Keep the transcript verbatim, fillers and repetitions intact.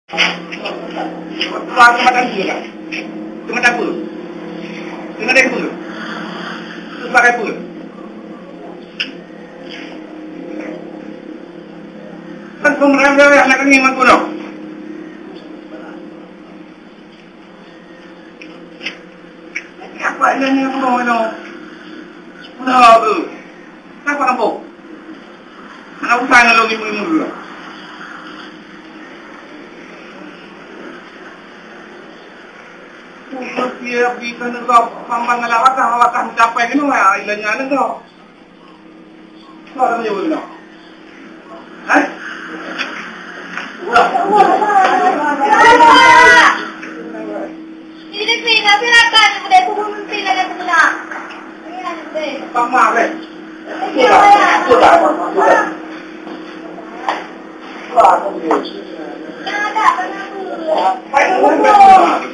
Bah, keumadang peue lah? Keumadang peue? Keumadang peue? Keumadang peue? Kan pemerintah nak kena ngon gunung. Apa yang ni gunung itu? Gunung tu. Kenapa kampung? Anak usah nak lagi mulu-mulu. Dia pergi ke negara pambang lawakah, lawakah mencapai kena, ya, ilanya negara. Suara dia benar. Hah? Wah. Ini pina, pina kan, udah turun pina dah pina. Pang Marek. Sudah, sudah, sudah. Wah, aku dia. Baik, baik, baik.